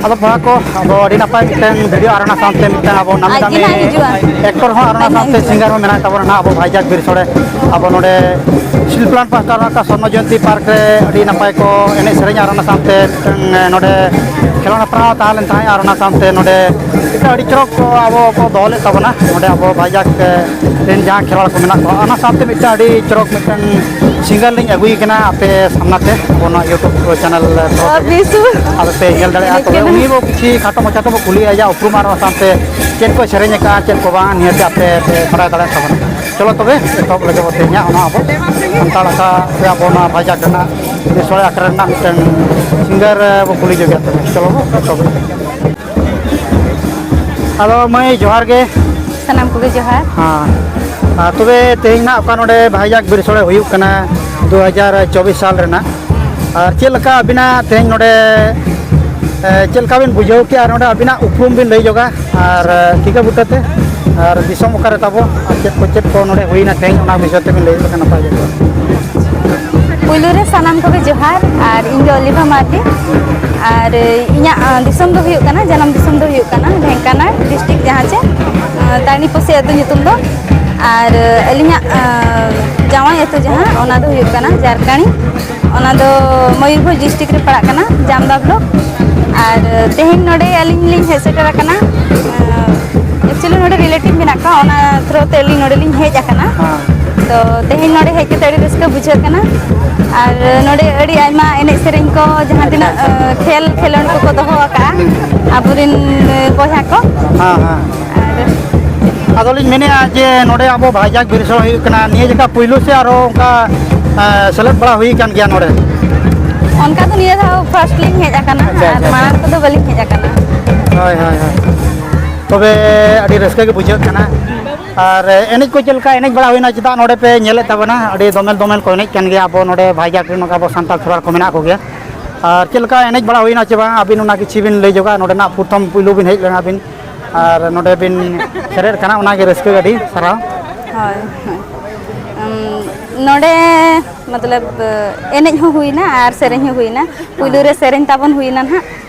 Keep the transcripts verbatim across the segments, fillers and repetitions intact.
ᱟᱫᱚ ᱵᱚᱭᱦᱟ ᱠᱚ, ᱟᱫᱚ ᱟᱹᱰᱤ ᱱᱟᱯᱟᱭ ᱢᱤᱫᱴᱟᱝ ᱵᱷᱤᱰᱤᱭᱳ ᱟᱨ ᱚᱱᱟ ᱥᱟᱶᱛᱮ ᱢᱤᱫᱴᱟᱝ ᱟᱵᱚ ᱱᱟᱢᱤ ᱟᱡ ᱜᱮ ᱫᱟᱢᱤ ᱱᱟᱦᱟᱜ ᱦᱤᱡᱩᱜᱼᱟ᱾ ᱮᱠᱴᱚᱨ ᱦᱚᱸ ᱟᱨ ᱚᱱᱟ ᱟᱡ ᱱᱟᱦᱟᱜ ᱥᱟᱶᱛᱮ ᱦᱤᱡᱩᱜᱼᱟ᱾ ᱥᱤᱝᱜᱟᱨ ᱦᱚᱸ ᱢᱮᱱᱟᱭ ᱛᱟᱵᱚᱱᱟ ᱱᱟᱦᱟᱜ ᱟᱵᱚ ᱵᱷᱟᱭᱡᱟᱠ ᱵᱤᱨ ᱥᱚᱲᱮ᱾ ᱟᱵᱚ ᱱᱚᱰᱮ ᱥᱴᱤᱞ ᱯᱞᱟᱱᱴ ᱯᱟᱥᱴᱟ ᱨᱮ ᱚᱠᱟ ᱥᱚᱨᱱᱚ ᱡᱚᱭᱚᱱᱛᱤ ᱯᱟᱨᱠ ᱨᱮ ᱟᱹᱰᱤ ᱱᱟᱯᱟᱭ ᱠᱚ ᱮᱱᱮᱡ ᱥᱮᱨᱮᱧ ᱟᱨ ᱚᱱᱟ ᱥᱟᱶᱛᱮ ᱢᱤᱫᱴᱟᱝ ᱱᱚᱰᱮ ᱠᱷᱮᱞᱳᱱᱰ ᱦᱮᱯᱨᱟᱣ ᱦᱚᱸ ᱛᱟᱦᱮᱸ ᱞᱮᱱ ᱛᱟᱦᱮᱸᱫ ᱟᱨ ᱚᱱᱟ ᱥᱟᱶᱛᱮ ᱱᱚᱰᱮ ᱢᱤᱫᱴᱟᱝ ᱟᱹᱰᱤ ᱪᱚᱨᱚᱠ ᱠᱚ ᱟᱵᱚ ᱠᱚ ᱫᱚᱦᱚ ᱞᱮᱫ ᱛᱟᱵᱚᱱᱟ ᱱᱚᱰᱮ ᱟᱵᱚ ᱵᱷᱟᱭᱡᱟᱠ ᱨᱮᱱ ᱡᱟᱦᱟᱸ ᱠᱷᱮᱞᱣᱟᱲ ᱠᱚ ᱢᱮᱱᱟᱜ ᱠᱚᱣᱟ, ᱚᱱᱟ ᱥᱟᱶᱛᱮ ᱢᱤᱫᱴᱟᱝ ᱟᱹᱰᱤ ᱪᱚᱨᱚᱠ ᱢᱤᱫᱴᱟᱝ ᱥᱤᱝᱜᱟᱨ ᱞᱤᱧ ᱟᱹᱜᱩᱭᱮ ᱠᱟᱱᱟ ᱟᱯᱮ ᱥᱟᱢᱱᱟ ᱛᱮ, ᱟᱵᱚ ᱱᱚᱣᱟ YouTube ᱪᱮᱱᱮᱞ ᱛᱚᱨᱚᱯ ᱛᱮ᱾ ᱵᱤᱥᱩ᱾ ᱟᱫᱚ ᱯᱮ ᱧᱮᱞ ᱫᱟᱲᱮᱭᱟᱜᱼᱟ᱾ ᱮᱱᱮᱡ ᱛᱚᱵᱮ ᱠᱟᱱᱟ᱾ ᱩᱱᱤ ᱵᱚ ᱠᱤᱪᱷᱤ ᱠᱷᱟᱴᱚ ᱢᱟᱪᱷᱟ ᱛᱮᱵᱚ ᱠᱩᱞᱤᱭᱟ ᱡᱟ ᱩᱯᱨᱩᱢ ᱟᱨ ᱚᱱᱟ ᱥᱟᱶᱛᱮ ᱪᱮᱫ ᱠᱚ ᱥᱮᱨᱮᱧ ᱟᱠᱟᱫᱼᱟ, ᱪᱮᱫ ᱠᱚ ᱵᱟᱝ, ᱱᱤᱭᱟᱹᱛᱮ ᱟᱯᱮ ᱯᱮ ᱵᱟᱲᱟᱭ ᱫᱟᱲᱮᱭᱟᱜ ᱛᱟᱵᱚᱱᱟ᱾ ᱪᱚᱞᱚ ᱛᱚᱵᱮ ᱮᱛᱚᱦᱚᱵ ᱞᱮᱜᱮ ᱵᱚ ᱛᱮᱦᱮᱧᱟᱜ ᱚᱱᱟ ᱟᱵᱚ ᱥᱟᱱᱛᱟᱲ ᱟᱠᱷᱲᱟ ᱥᱮ ᱟᱵᱚ ᱱᱚᱣᱟ ᱵᱷᱟᱭᱡᱟᱠ ᱨᱮᱱᱟᱜ ᱥᱚᱲᱮ ᱟᱠᱷᱲᱟ ᱨᱮᱱᱟᱜ ᱢᱤᱫᱴᱟᱝ ᱥᱤᱝᱜᱟᱨ ᱵᱚ ᱠᱩᱞᱤ ᱡᱚᱝᱟ᱾ ᱛᱚᱵᱮ ᱪᱚᱞᱚ ᱵᱚ ᱮᱛᱚᱦᱚᱵ ᱞᱮᱜᱮ᱾ ᱟᱫᱚ ᱢᱟᱹᱭ ᱡᱚᱦᱟᱨ ᱜᱮ᱾ ᱥᱟᱱᱟᱢ ᱠᱚᱜᱮ ᱡᱚᱦᱟᱨ᱾ ᱦᱮᱸ᱾ ᱟᱨ ᱛᱚᱵᱮ ᱛᱮᱦᱮᱧ ᱱᱟᱜ ᱚᱠᱟ ᱱᱚᱰᱮ ᱵᱷᱟᱭᱡᱟᱠ ᱵᱤᱨ ᱥᱚᱲᱮ ᱦᱩᱭᱩᱜ ᱠᱟᱱᱟ ᱫᱩ ᱦᱟᱡᱟᱨ ᱪᱚᱵᱵᱤᱥ ᱥᱟᱞ ᱨᱮᱱᱟᱜ, ᱟᱨ ᱪᱮᱫ ᱞᱮᱠᱟ ᱟᱹᱵᱤᱱᱟᱜ ᱛᱮᱦᱮᱧ ᱱᱚᱰᱮ, ᱮ, ᱪᱮᱫ ᱞᱮᱠᱟ ᱵᱤᱱ ᱵᱩᱡᱷᱟᱹᱣ ᱠᱮᱜᱼᱟ? ᱟᱨ ᱱᱚᱰᱮ ᱟᱹᱵᱤᱱᱟᱜ ᱩᱯᱨᱩᱢ ᱵᱤᱱ ᱞᱟᱹᱭ ᱧᱚᱜᱟ, ᱟᱨ, ᱮ, ᱴᱷᱤᱠᱟᱹ ᱵᱩᱴᱟᱹ ᱛᱮ, ᱟᱨ ᱫᱤᱥᱚᱢ ᱚᱠᱟᱨᱮ ᱛᱟᱵᱚ, ᱟᱨ ᱪᱮᱫ ᱠᱚ, ᱪᱮᱫ ᱠᱚ ᱱᱚᱰᱮ ᱦᱩᱭᱱᱟ ᱛᱮᱦᱮᱧ, ᱚᱱᱟ ᱵᱤᱥᱚᱭ ᱛᱮᱵᱤᱱ ᱞᱟᱹᱭ ᱞᱮᱠᱷᱟᱱ ᱱᱟᱯᱟᱭ ᱠᱚᱜᱼᱟ᱾ ᱯᱩᱭᱞᱩ ᱨᱮ ᱥᱟᱱᱟᱢ ᱠᱚᱜᱮ ᱡᱚᱦᱟᱨ, ᱟᱨ ᱤᱧ ᱫᱚ ᱚᱞᱤᱵᱷᱟ ᱢᱟᱨᱰᱤ, ᱟᱨ ᱤᱧᱟᱹᱜ, ᱟᱸ, ᱫᱤᱥᱚᱢ ᱫᱚ ᱦᱩᱭᱩᱜ ᱠᱟᱱᱟ, ᱡᱟᱱᱟᱢ ᱫᱤᱥᱚᱢ ᱫᱚ ᱦᱩᱭᱩᱜ ᱠᱟᱱᱟ ᱰᱷᱮᱝᱠᱟᱱᱟᱞ ᱰᱤᱥᱴᱨᱤᱠᱴ, ᱡᱟᱦᱟᱸ ᱪᱮ, ᱟᱸ, ᱛᱟᱨᱱᱤᱯᱚᱥᱤ ᱟᱹᱛᱩ ᱧᱩᱛᱩᱢ ᱫᱚ᱾ ᱟᱨ, ᱟᱸ, ᱟᱹᱞᱤᱧᱟᱜ, ᱟᱸ, ᱡᱟᱶᱟᱭ ᱟᱹᱛᱩ ᱡᱟᱦᱟᱸ, ᱚᱱᱟ ᱫᱚ ᱦᱩᱭᱩᱜ ᱠᱟᱱᱟ ᱡᱟᱨᱠᱟᱬᱤ, ᱚᱱᱟ ᱫᱚ ᱢᱚᱭᱩᱨᱵᱷᱚᱸᱡᱽ ᱰᱤᱥᱴᱨᱤᱠᱴ ᱨᱮ ᱯᱟᱲᱟᱜ ᱠᱟᱱᱟ, ᱡᱟᱢᱫᱟ ᱵᱞᱚᱠ᱾ ᱟᱨ, ᱟᱸ, ᱛᱮᱦᱮᱧ ᱱᱚᱰᱮ ᱟᱹᱞᱤᱧ ᱞᱤᱧ ᱦᱮᱡ ᱥᱮᱴᱮᱨ ᱟᱠᱟᱱᱟ, ᱟᱸ, ᱮᱠᱪᱩᱭᱮᱞᱤ ᱱᱚᱰᱮ ᱨᱤᱞᱮᱴᱤᱵᱷ ᱢᱮᱱᱟᱜ ᱠᱚᱣᱟ, ᱚᱱᱟ ᱛᱷᱨᱳ ᱛᱮ ᱟᱹᱞᱤᱧ ᱱᱚᱰᱮ ᱞᱤᱧ ᱦᱮᱡ ᱟᱠᱟᱱᱟ᱾ ᱦᱮᱸ᱾ ᱛᱚ ᱛᱮᱦᱮᱧ ᱱᱚᱰᱮ ᱦᱮᱡ ᱠᱟᱛᱮ ᱟᱹᱰᱤ ᱨᱟᱹᱥᱠᱟᱹ ᱵᱩᱡᱷᱟᱹᱜ ᱠᱟᱱᱟ᱾ ᱟᱨ ᱱᱚᱰᱮ ᱟᱹᱰᱤ ᱟᱭᱢᱟ ᱮᱱᱮᱡ ᱥᱮᱨᱮᱧ ᱠᱚ, ᱡᱟᱦᱟᱸ ᱛᱤᱱᱟᱹᱜ, ᱟᱪᱪᱷᱟ, ᱟᱪᱪᱷᱟ᱾ ᱟᱸ, ᱠᱷᱮᱞ ᱠᱷᱮᱞᱳᱸᱰ ᱠᱚᱠᱚ ᱫᱚᱦᱚ ᱟᱠᱟᱫᱼᱟ ᱟᱵᱚᱨᱮᱱ, ᱟᱸ, ᱵᱚᱭᱦᱟ ᱠᱚ᱾ ᱦᱮᱸ, ᱦᱮᱸ᱾ ᱟᱨ ᱟᱫᱚᱞᱤᱧ ᱢᱮᱱᱮᱫᱼᱟ ᱡᱮ ᱱᱚᱰᱮ ᱟᱵᱚ ᱵᱷᱟᱭᱡᱟᱠ ᱵᱤᱨ ᱥᱚᱲᱮ ᱦᱩᱭᱩᱜ ᱠᱟᱱᱟ, ᱱᱤᱭᱟᱹ ᱡᱮᱠᱷᱟ ᱯᱩᱭᱞᱩ ᱥᱮ ᱟᱨᱚ ᱚᱱᱠᱟ, ᱟᱸ, ᱥᱮᱞᱮᱫ ᱵᱟᱲᱟ ᱦᱩᱭ ᱟᱠᱟᱱ ᱜᱮᱭᱟ ᱱᱚᱰᱮ? ᱚᱱᱠᱟ ᱫᱚ ᱱᱤᱭᱟᱹ ᱫᱷᱟᱣ ᱯᱷᱟᱥᱴ ᱞᱤᱧ ᱦᱮᱡ ᱟᱠᱟᱱᱟ, ᱟᱪᱪᱷᱟ, ᱟᱨ ᱟᱪᱪᱷᱟ, ᱟᱪᱪᱷᱟ᱾ ᱢᱟᱲᱟᱝ ᱠᱚᱫᱚ ᱵᱟᱹᱞᱤᱧ ᱦᱮᱡ ᱟᱠᱟᱱᱟ᱾ ᱦᱳᱭ, ᱦᱳᱭ, ᱦᱳᱭ᱾ ᱛᱚᱵᱮ ᱟᱹᱰᱤ ᱨᱟᱹᱥᱠᱟᱹ ᱜᱮ ᱵᱩᱡᱷᱟᱹᱜ ᱠᱟᱱᱟ᱾ ᱟᱨ ᱮᱱᱮᱡ ᱠᱚ ᱪᱮᱫ ᱞᱮᱠᱟ ᱮᱱᱮᱡ ᱵᱟᱲᱟ ᱦᱩᱭᱱᱟ? ᱪᱮᱫᱟᱜ ᱱᱚᱰᱮ ᱯᱮ ᱧᱮᱞᱮᱫ ᱛᱟᱵᱚᱱᱟ, ᱟᱹᱰᱤ ᱫᱚᱢᱮᱞ ᱫᱚᱢᱮᱞ ᱠᱚ ᱮᱱᱮᱡ ᱠᱟᱱ ᱜᱮᱭᱟ ᱟᱵᱚ ᱱᱚᱰᱮ ᱵᱷᱟᱭᱡᱟᱠ ᱨᱮᱱ ᱱᱚᱝᱠᱟ ᱟᱵᱚ ᱥᱟᱱᱛᱟᱲ ᱠᱷᱮᱨᱣᱟᱲ ᱠᱚ ᱢᱮᱱᱟᱜ ᱠᱚᱜᱮᱭᱟ᱾ ᱟᱨ ᱪᱮᱫ ᱞᱮᱠᱟ ᱮᱱᱮᱡ ᱵᱟᱲᱟ ᱦᱩᱭᱱᱟ ᱪᱮ ᱵᱟᱝ, ᱟᱹᱵᱤᱱ ᱚᱱᱟ ᱠᱤᱪᱷᱩ ᱵᱤᱱ ᱞᱟᱹᱭ ᱧᱚᱜᱟ᱾ ᱱᱚᱰᱮᱱᱟᱜ ᱯᱨᱚᱛᱷᱚᱢ ᱯᱩᱭᱞᱩ ᱵᱤᱱ ᱦᱮᱡ ᱞᱮᱱᱟ ᱵᱤᱱ, ᱟᱨ ᱱᱚᱰᱮ ᱵᱤᱱ ᱥᱮᱴᱮᱨ ᱠᱟᱱᱟ, ᱚᱱᱟᱜᱮ ᱨᱟᱹᱥᱠᱟᱹ ᱟᱹᱰᱤ ᱥᱟᱨᱦᱟᱣ᱾ ᱦᱳᱭ, ᱦᱳᱭ᱾ ᱩᱢ, ᱱᱚᱰᱮ ᱢᱚᱛᱞᱚᱵ ᱮᱱᱮᱡ ᱦᱚᱸ ᱦᱩᱭᱱᱟ ᱟᱨ ᱥᱮᱨᱮᱧ ᱦᱚᱸ ᱦᱩᱭᱱᱟ᱾ ᱯᱩᱭᱞᱩ ᱨᱮ ᱥᱮᱨᱮᱧ ᱛᱟᱵᱚᱱ ᱦᱩᱭᱱᱟ ᱱᱟᱦᱟᱜ,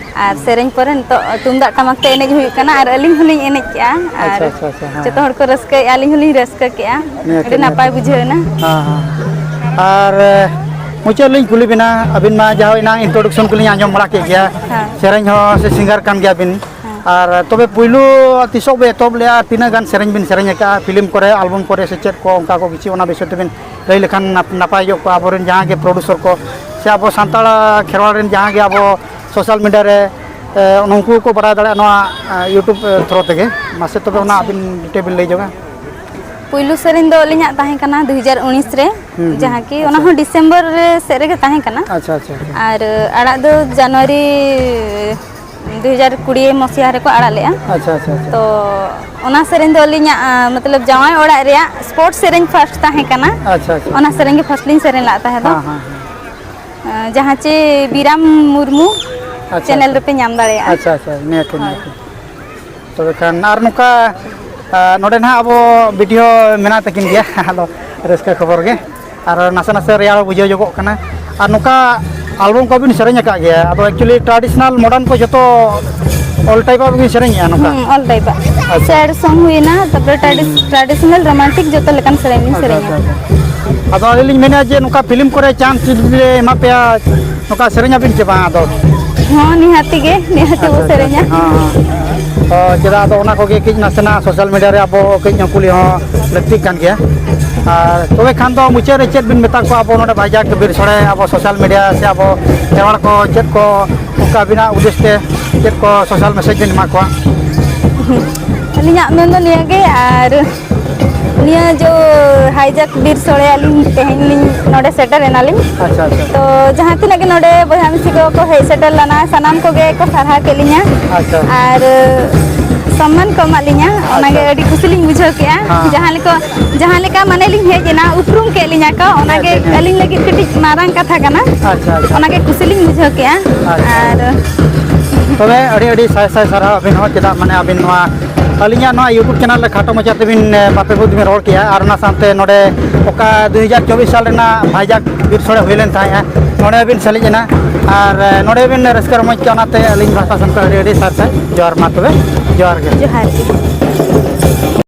ᱟᱨ ᱥᱮᱨᱮᱧ ᱯᱚᱨᱮ ᱱᱤᱛᱚᱜ ᱛᱩᱢᱫᱟᱜ ᱴᱟᱢᱟᱠ ᱛᱮ ᱮᱱᱮᱡ ᱦᱩᱭᱩᱜ ᱠᱟᱱᱟ ᱟᱨ ᱟᱹᱞᱤᱧ ᱦᱚᱸᱞᱤᱧ ᱮᱱᱮᱡ ᱠᱮᱜᱼᱟ᱾ ᱟᱨ ᱟᱪᱪᱷᱟ, ᱟᱪᱪᱷᱟ, ᱟᱪᱪᱷᱟ, ᱦᱮᱸ᱾ ᱡᱚᱛᱚ ᱦᱚᱲ ᱠᱚ ᱨᱟᱹᱥᱠᱟᱹᱭᱮᱫᱼᱟ, ᱟᱹᱞᱤᱧ ᱦᱚᱸᱞᱤᱧ ᱨᱟᱹᱥᱠᱟᱹ ᱠᱮᱜᱼᱟ᱾ ᱱᱤᱦᱟᱹᱛ, ᱟᱹᱰᱤ ᱱᱟᱯᱟᱭ ᱱᱤᱦᱟᱹᱛ᱾ ᱵᱩᱡᱷᱟᱹᱣ ᱮᱱᱟ᱾ ᱦᱮᱸ, ᱦᱮᱸ᱾ ᱟᱨ ᱢᱩᱪᱟᱹᱫ ᱞᱤᱧ ᱠᱩᱞᱤ ᱵᱮᱱᱟ, ᱟᱹᱵᱤᱱ ᱢᱟ ᱡᱟᱦᱟᱸ ᱮᱱᱟᱝ introduction ᱠᱚᱞᱤᱧ ᱟᱸᱡᱚᱢ ᱵᱟᱲᱟ ᱠᱮᱫ ᱜᱮᱭᱟ, ᱦᱮᱸ᱾ ᱥᱮᱨᱮᱧ ᱦᱚᱸ ᱥᱮ singer ᱠᱟᱱ ᱜᱮᱭᱟ ᱵᱤᱱ᱾ ᱦᱮᱸ᱾ ᱟᱨ ᱛᱚᱵᱮ ᱯᱩᱭᱞᱩ ᱛᱤᱥᱚᱜ ᱵᱮ ᱮᱛᱚᱦᱚᱵ ᱞᱮᱜᱼᱟ? ᱛᱤᱱᱟᱹᱜ ᱜᱟᱱ ᱥᱮᱨᱮᱧ ᱵᱤᱱ ᱥᱮᱨᱮᱧ ᱟᱠᱟᱫᱼᱟ, film ᱠᱚᱨᱮ, album ᱠᱚᱨᱮ, ᱥᱮ ᱪᱮᱫ ᱠᱚ, ᱚᱱᱠᱟ ᱠᱚ ᱠᱤᱪᱷᱩ ᱚᱱᱟ ᱵᱤᱥᱚᱭ ᱛᱮᱵᱤᱱ ᱞᱟᱹᱭ ᱞᱮᱠᱷᱟᱱ ᱱᱟᱯ-, ᱱᱟᱯᱟᱭ ᱧᱚᱜ ᱠᱚᱜᱼᱟ, ᱟᱵᱚᱨᱮᱱ ᱡᱟᱦᱟᱸ ᱜᱮ producer ᱠᱚ ᱥᱮ ᱟᱵᱚ ᱥᱟᱱᱛᱟᱲ ᱠᱷᱮᱨᱣᱟᱲ ᱨᱮᱱ ᱡᱟᱦᱟᱸ ᱜᱮ ᱟᱵᱚ social media ᱨᱮ, ᱮ, ᱱᱩᱠᱩ ᱠᱚ ᱵᱟᱲᱟᱭ ᱫᱟᱲᱮᱭᱟᱜᱼᱟ ᱱᱚᱣᱟ, ᱮ, YouTube, ᱮ, through ᱛᱮᱜᱮ᱾ ᱢᱟᱥᱮ ᱛᱚᱵᱮ ᱚᱱᱟ ᱟᱪᱪᱷᱟ᱾ ᱟᱹᱵᱤᱱ detail ᱵᱤᱱ ᱞᱟᱹᱭ ᱧᱚᱜᱟ᱾ ᱯᱩᱭᱞᱩ ᱥᱮᱨᱮᱧ ᱫᱚ ᱟᱹᱞᱤᱧᱟᱜ ᱛᱟᱦᱮᱸ ᱠᱟᱱᱟ ᱫᱩ ᱦᱟᱡᱟᱨ ᱩᱱᱤᱥ ᱨᱮ, ᱦᱩᱸ, ᱦᱩᱸ᱾ ᱡᱟᱦᱟᱸ ᱠᱤ ᱚᱱᱟ ᱟᱪᱪᱷᱟ᱾ ᱦᱚᱸ December ᱨᱮ ᱥᱮᱫ ᱨᱮᱜᱮ ᱛᱟᱦᱮᱸ ᱠᱟᱱᱟ᱾ ᱟᱪᱪᱷᱟ, ᱟᱪᱪᱷᱟ, ᱟᱪᱪᱷᱟ᱾ ᱟᱨ ᱟᱲᱟᱜ ᱫᱚ January ᱫᱩ ᱦᱟᱡᱟᱨ ᱠᱩᱲᱤ ᱢᱚᱥᱤᱦᱟ ᱨᱮᱠᱚ ᱟᱲᱟᱜ ᱞᱮᱜᱼᱟ᱾ ᱟᱪᱪᱷᱟ, ᱟᱪᱪᱷᱟ, ᱟᱪᱪᱷᱟ᱾ ᱛᱚ ᱚᱱᱟ ᱥᱮᱨᱮᱧ ᱫᱚ ᱟᱹᱞᱤᱧᱟᱜ, ᱟ, ᱢᱚᱛᱞᱚᱵ ᱡᱟᱶᱟᱭ ᱚᱲᱟᱜ ᱨᱮᱭᱟᱜ sports ᱥᱮᱨᱮᱧ first ᱛᱟᱦᱮᱸ ᱠᱟᱱᱟ᱾ ᱟᱪᱪᱷᱟ, ᱟᱪᱪᱷᱟ᱾ ᱚᱱᱟ ᱥᱮᱨᱮᱧ ᱜᱮ first ᱞᱤᱧ ᱥᱮᱨᱮᱧ ᱞᱟᱜ ᱛᱟᱦᱮᱸ ᱫᱚ᱾ ᱦᱮᱸ, ᱦᱮᱸ, ᱦᱮᱸ᱾ ᱟ, ᱡᱟᱦᱟᱸ ᱪᱮ ᱵᱤᱨᱟᱢ ᱢᱩᱨᱢᱩ ᱟᱪᱪᱷᱟ, channel ᱟᱪᱪᱷᱟ᱾ ᱨᱮᱯᱮ ᱧᱟᱢ ᱫᱟᱲᱮᱭᱟᱜᱼᱟ᱾ ᱟᱪᱪᱷᱟ, ᱟᱪᱪᱷᱟ, ᱱᱤᱦᱟᱹᱛ, ᱦᱳᱭ᱾ ᱱᱤᱦᱟᱹᱛ᱾ ᱛᱚᱵᱮ ᱠᱷᱟᱱ ᱟᱨ ᱱᱚᱝᱠᱟ, ᱟ, ᱱᱚᱰᱮ ᱱᱟᱦᱟᱜ ᱟᱵᱚ video ᱢᱮᱱᱟᱜ ᱛᱟᱹᱠᱤᱱ ᱜᱮᱭᱟ, ᱟᱫᱚ ᱨᱟᱹᱥᱠᱟᱹ ᱠᱷᱚᱵᱚᱨ ᱜᱮ᱾ ᱟᱨ ᱱᱟᱥᱮ ᱱᱟᱥᱮ ᱨᱮᱭᱟᱲ ᱵᱩᱡᱷᱟᱹᱣ ᱧᱚᱜᱚᱜ ᱠᱟᱱᱟ᱾ ᱟᱨ ᱱᱚᱝᱠᱟ album ᱠᱚ ᱵᱤᱱ ᱥᱮᱨᱮᱧ ᱟᱠᱟᱫ ᱜᱮᱭᱟ, ᱟᱫᱚ actually traditional modern ᱠᱚ ᱡᱚᱛᱚ all type ᱟᱜ ᱵᱤᱱ ᱥᱮᱨᱮᱧᱮᱜᱼᱟ ᱱᱚᱝᱠᱟ? ᱦᱩᱸ, all type ᱟᱜ᱾ ᱟᱪᱪᱷᱟ᱾ Sad song ᱦᱩᱭᱱᱟ, ᱛᱟᱨᱯᱚᱨᱮ tradi-, ᱦᱩᱸ᱾ Traditional romantic ᱡᱚᱛᱚ ᱞᱮᱠᱟᱱ ᱥᱮᱨᱮᱧ ᱞᱤᱧ ᱟᱪᱪᱷᱟ, ᱥᱮᱨᱮᱧᱟ᱾ ᱟᱪᱪᱷᱟ, ᱟᱪᱪᱷᱟ᱾ ᱟᱫᱚ ᱟᱹᱞᱤᱧ ᱞᱤᱧ ᱢᱮᱱᱮᱫᱼᱟ ᱡᱮ ᱱᱚᱝᱠᱟ film ᱠᱚᱨᱮ chance ᱡᱩᱫᱤ ᱞᱮ ᱮᱢᱟ ᱯᱮᱭᱟ, ᱱᱚᱝᱠᱟ ᱥᱮᱨᱮᱧ ᱟᱵᱤᱱ ᱪᱮ ᱵᱟᱝ ᱟᱫᱚ? ᱦᱚᱸ, ᱱᱤᱦᱟᱹᱛᱤ ᱜᱮ, ᱱᱤᱦᱟᱹᱛᱤ ᱵᱚ ᱟᱪᱪᱷᱟ, ᱟᱪᱪᱷᱟ, ᱥᱮᱨᱮᱧᱟ᱾ ᱟᱪᱪᱷᱟ, ᱦᱚᱸ, ᱦᱚᱸ᱾ ᱚ, ᱪᱮᱫᱟᱜ ᱟᱫᱚ ᱚᱱᱟ ᱠᱚᱜᱮ ᱠᱟᱹᱡ ᱱᱟᱥᱮᱱᱟᱜ social media ᱨᱮ ᱟᱵᱚ ᱠᱟᱹᱡ ᱧᱚᱜ ᱠᱩᱞᱤ ᱦᱚᱸ ᱞᱟᱹᱠᱛᱤᱜ ᱠᱟᱱ ᱜᱮᱭᱟ᱾ ᱟᱨ ᱛᱚᱵᱮ ᱠᱷᱟᱱ ᱫᱚ ᱢᱩᱪᱟᱹᱫ ᱨᱮ ᱪᱮᱫ ᱵᱤᱱ ᱢᱮᱛᱟ ᱠᱚᱣᱟ ᱟᱵᱚ ᱱᱚᱰᱮ ᱵᱟᱭᱡᱟᱠ ᱵᱤᱨ ᱥᱚᱲᱮ, ᱟᱵᱚ social media ᱥᱮ ᱟᱵᱚ ᱠᱷᱮᱨᱣᱟᱲ ᱠᱚ ᱪᱮᱫ ᱠᱚ ᱚᱱᱠᱟ ᱟᱹᱵᱤᱱᱟᱜ ᱩᱫᱽᱫᱮᱥ ᱛᱮ ᱪᱮᱫ ᱠᱚ social message ᱵᱤᱱ ᱮᱢᱟ ᱠᱚᱣᱟ? ᱟᱹᱞᱤᱧᱟᱜ ᱢᱮᱱ ᱫᱚ ᱱᱤᱭᱟᱹ ᱜᱮ, ᱟᱨ ᱱᱤᱭᱟᱹ ᱡᱚ ᱦᱟᱭᱡᱟᱠ ᱵᱤᱨ ᱥᱚᱲᱮ ᱟᱹᱞᱤᱧ ᱛᱮᱦᱮᱧ ᱞᱤᱧ ᱱᱚᱰᱮ ᱥᱮᱴᱮᱨ ᱮᱱᱟᱞᱤᱧ᱾ ᱟᱪᱪᱷᱟ, ᱟᱪᱪᱷᱟ᱾ ᱛᱚ ᱡᱟᱦᱟᱸ ᱛᱤᱱᱟᱹᱜ ᱜᱮ ᱱᱚᱰᱮ ᱵᱚᱭᱦᱟ ᱢᱤᱥᱤ ᱠᱚ ᱠᱚ ᱦᱮᱡ ᱥᱮᱴᱮᱨ ᱞᱮᱱᱟ, ᱥᱟᱱᱟᱢ ᱠᱚᱜᱮ ᱠᱚ ᱥᱟᱨᱦᱟᱣ ᱠᱮᱫ ᱞᱤᱧᱟ᱾ ᱟᱪᱪᱷᱟ᱾ ᱟᱨ ᱥᱚᱢᱢᱟᱱ ᱠᱚ ᱮᱢᱟᱜ ᱞᱤᱧᱟ, ᱚᱱᱟᱜᱮ ᱟᱪᱪᱷᱟ᱾ ᱟᱹᱰᱤ ᱠᱩᱥᱤ ᱞᱤᱧ ᱵᱩᱡᱷᱟᱹᱣ ᱠᱮᱜᱼᱟ᱾ ᱦᱮᱸ᱾ ᱡᱟᱦᱟᱸ ᱞᱮᱠᱟ, ᱡᱟᱦᱟᱸ ᱞᱮᱠᱟ ᱢᱟᱱᱮ ᱞᱤᱧ ᱦᱮᱡ ᱮᱱᱟ, ᱩᱯᱨᱩᱢ ᱠᱮᱫ ᱞᱤᱧᱟ ᱠᱚ, ᱚᱱᱟᱜᱮ ᱦᱮᱸ, ᱦᱮᱸ, ᱦᱮᱸ᱾ ᱟᱹᱞᱤᱧ ᱞᱟᱹᱜᱤᱫ ᱠᱟᱹᱴᱤᱡ ᱢᱟᱨᱟᱝ ᱠᱟᱛᱷᱟ ᱠᱟᱱᱟ᱾ ᱟᱪᱪᱷᱟ, ᱟᱪᱪᱷᱟ᱾ ᱚᱱᱟᱜᱮ ᱠᱩᱥᱤ ᱞᱤᱧ ᱵᱩᱡᱷᱟᱹᱣ ᱠᱮᱜᱼᱟ᱾ ᱟᱪᱪᱷᱟ᱾ ᱟᱨ ᱛᱚᱵᱮ ᱟᱹᱰᱤ, ᱟᱹᱰᱤ ᱥᱟᱭ ᱥᱟᱭ ᱥᱟᱨᱦᱟᱣ ᱟᱹᱵᱤᱱ ᱦᱚᱸ, ᱪᱮᱫᱟᱜ ᱢᱟᱱᱮ ᱟᱹᱵᱤᱱ ᱱᱚᱣᱟ ᱟᱹᱞᱤᱧᱟᱜ ᱱᱚᱣᱟ YouTube ᱪᱮᱱᱮᱞ ᱨᱮ ᱠᱷᱟᱴᱚ ᱢᱟᱪᱷᱟ ᱛᱮᱵᱤᱱ, ᱮ, ᱵᱟᱨ ᱯᱮ ᱵᱚᱦᱩᱛ ᱵᱤᱱ ᱨᱚᱲ ᱠᱮᱜᱼᱟ, ᱟᱨ ᱚᱱᱟ ᱥᱟᱶᱛᱮ ᱱᱚᱰᱮ ᱚᱠᱟ ᱫᱩ ᱦᱟᱡᱟᱨ ᱪᱚᱵᱵᱤᱥ ᱥᱟᱞ ᱨᱮᱱᱟᱜ ᱵᱷᱟᱭᱡᱟᱜᱽ ᱵᱤᱨ ᱥᱳᱲᱮ ᱦᱩᱭ ᱞᱮᱱ ᱛᱟᱦᱮᱸᱫᱼᱟ, ᱱᱚᱰᱮ ᱵᱤᱱ ᱥᱮᱞᱮᱫ ᱮᱱᱟ, ᱟᱨ, ᱮ, ᱱᱚᱰᱮ ᱵᱤᱱ ᱨᱟᱹᱥᱠᱟᱹ ᱨᱚᱢᱚᱡᱽ ᱠᱮᱜᱼᱟ, ᱚᱱᱟᱛᱮ ᱟᱹᱞᱤᱧ ᱯᱟᱦᱴᱟ ᱥᱮᱱ ᱠᱷᱚᱱ ᱟᱹᱰᱤ ᱟᱹᱰᱤ ᱥᱟᱨ ᱥᱟᱭ ᱡᱚᱦᱟᱨ᱾ ᱢᱟ ᱛᱚᱵᱮ, ᱡᱚᱦᱟᱨ ᱜᱮ᱾ ᱡᱚᱦᱟᱨ ᱜᱮ᱾